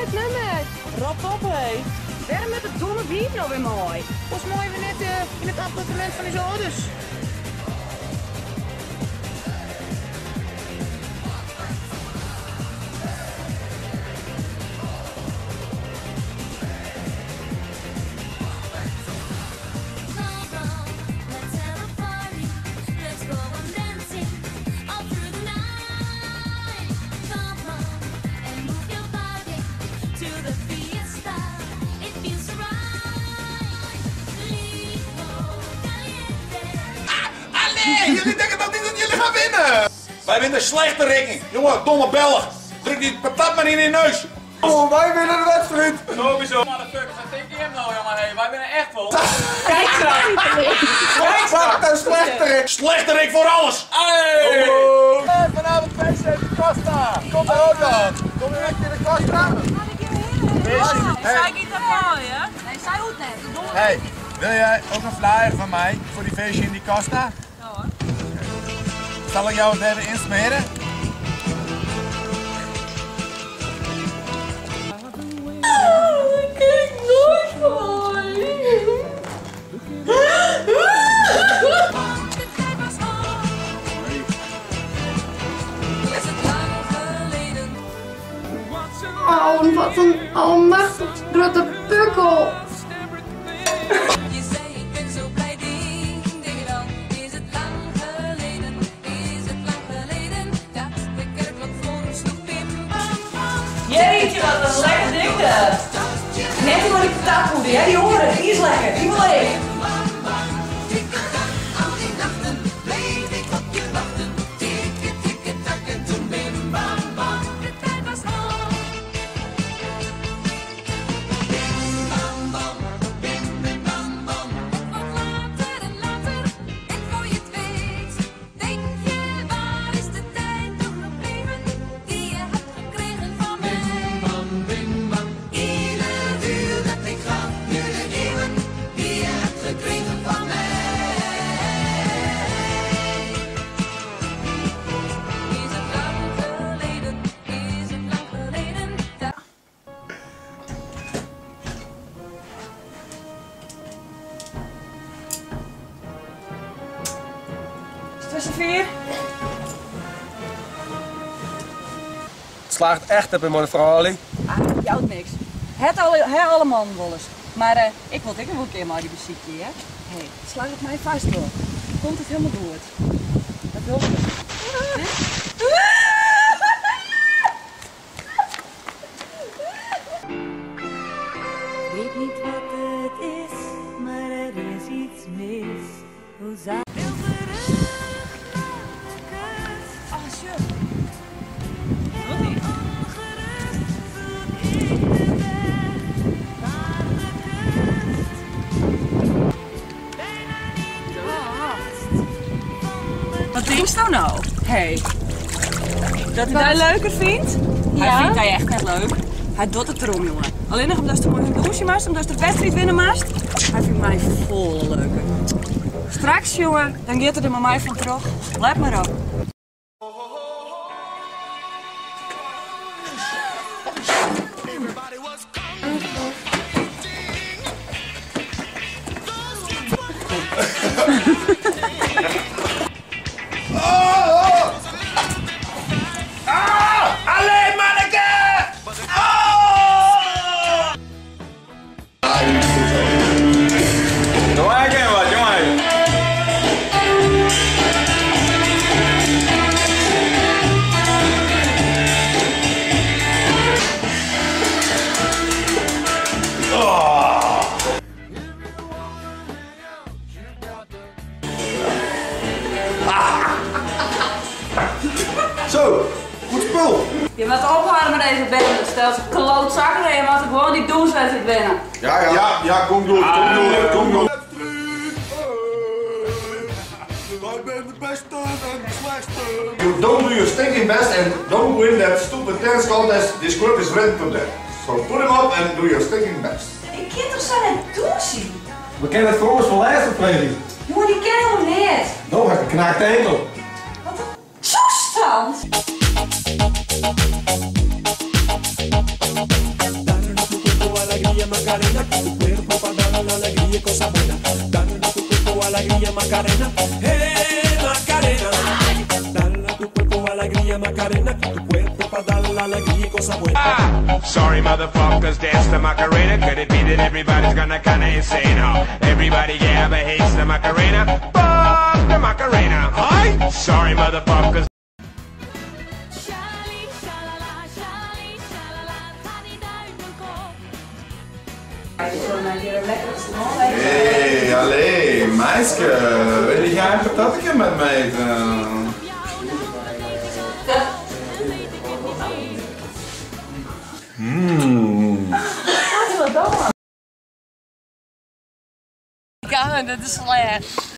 dit nummer. Rot op, hé. Wêrom moat it domme wiif no wer mei? Oars meie we net yn it appartemint fan ús âlders. Allee, jullie denken toch niet dat jullie gaan winnen? Wij winnen slechte rekening. Jongen, domme Belg. Druk die patat maar in je neus. Oh, wij winnen de wedstrijd. Sowieso. Motherfuckers, wat denk je hem nou, jongen? Hey, wij winnen echt wel. Kijk zo. Kijk Wat een slechterik. Slechterik voor alles. Hey. Oh. Vanavond feestje in de Costa. Kom er ook dan. Kom je met in de Costa? Zij niet mooi, hè? Nee, zij hoeft net. Hey, wil jij ook een flyer van mij voor die feestje in die Costa? Ja hoor. Zal ik jou het even insmeren? Oh, dat ken ik nooit van. Oh, wat een almachtig grote pukkel. Je zei ik ben zo blij, ding, ding dong. Is het lang geleden, is het lang geleden dat de kerkklok voor ons sloeg, bim bam bam. Jeetje, wat een lekker ding dat. Net die die patatpoeder, hè? Die horen, die is lekker, die wil ik. Tussen 4. Het slaagt echt op in mijn vrouw, Ali. Ah, jou niks. Het alle, he alle man wel eens. Maar ik wil ik nog wel een keer maar die muziekje, hè? Hey, het slaagt het mij vast door. Komt het helemaal door. Dat wil ik. Weet niet wat het is, maar er is iets mis. Hoe zou Wat denkst nou nou? Hey. Dat hij dat leuker vindt? Ja. Hij vindt hij echt net leuk. Hij doet het erom, jongen. Alleen nog omdat ze mooi een douche maakt, omdat ze de wedstrijd winnen maakt. Hij vindt mij vol leuker. Straks, jongen, dan gaat het er maar mij van terug. Let maar op. Zo, goed spul. Je moet opwarmen deze bende. Stel ze klootzakken en je moet gewoon die doelswedstrijd winnen. Ja, ja. Ja, ja, kom door, kom door, kom door. Wij zijn de beste en de slechtste. You don't do your stinking best and don't win that stupid dance contest. This script is written to that. So put him up and do your stinking best. Ik kan toch zo net douchen? We kennen het voor ons van laatste Freddy. Jongen, die ken helemaal niet. Nou, hij heeft een knaakte enkel. Wat een toestand! Macarena, que tu cuerpo pa' dar la alegría y cosas buenas. Dale a tu cuerpo alegría, Macarena, eh Macarena. Dale a tu cuerpo alegría, Macarena, que tu cuerpo pa' dar la alegría y cosas buenas. Sorry, motherfuckers, dance the Macarena. Could it be that everybody's gonna kinda insane? Huh? Everybody yeah, but hates the Macarena. Fuck the Macarena. Hi. Sorry, motherfuckers. Charlie, shalala, Charlie, shalala, het gaat niet uit mijn kop. Hey, allee, meisje, wil jij een patatje met me eten? Mmm. Ja, dat is slecht.